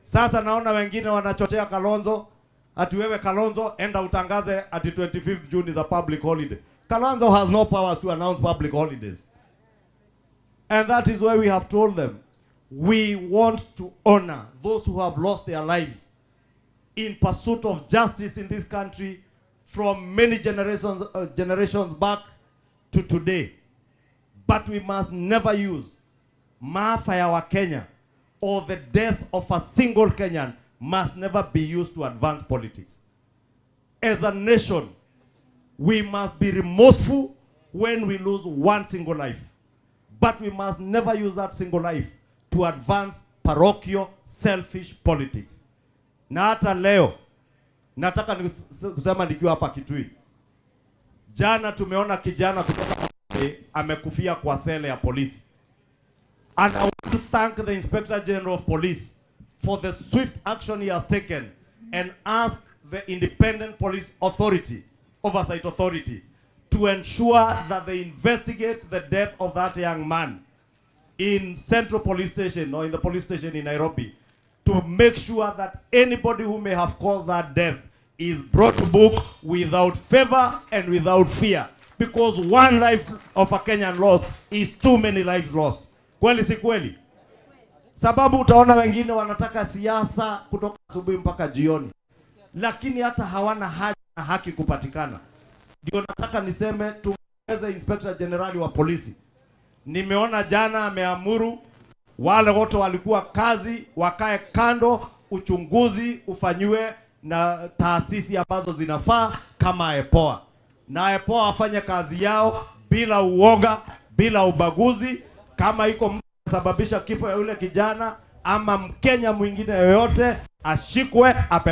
Sasa naona wengine wanachochea Kalonzo ati wewe Kalonzo, enda utangaze ati 25th June is a public holiday. Kalonzo has no powers to announce public holidays. And that is why we have told them we want to honor those who have lost their lives in pursuit of justice in this country from many generations back to today. But we must never use maafa ya Wakenya or the death of a single Kenyan must never be used to advance politics. As a nation, we must be remorseful when we lose one single life. But we must never use that single life to advance parochial selfish politics. Na hata leo nataka kusema nikiwa hapa Kitui, jana tumeona kijana kutoka amekufia kwa sele ya polisi. And I want to thank the Inspector General of Police for the swift action he has taken and ask the Independent Police Authority, Oversight Authority, to ensure that they investigate the death of that young man in Central Police Station or in the police station in Nairobi to make sure that anybody who may have caused that death is brought to book without favor and without fear. Because one life of a Kenyan lost is too many lives lost. Kweli si kweli? Sababu utaona wengine wanataka siasa kutoka asubuhi mpaka jioni, lakini hata hawana haja na haki kupatikana. Ndio nataka niseme tumweze Inspector General wa polisi. Nimeona jana ameamuru wale wote walikuwa kazi wakae kando, uchunguzi ufanyiwe na taasisi ambazo zinafaa kama IPOA, na IPOA wafanye kazi yao bila uoga, bila ubaguzi. Kama iko mtu sababisha kifo ya yule kijana ama Mkenya mwingine yoyote ashikwe ape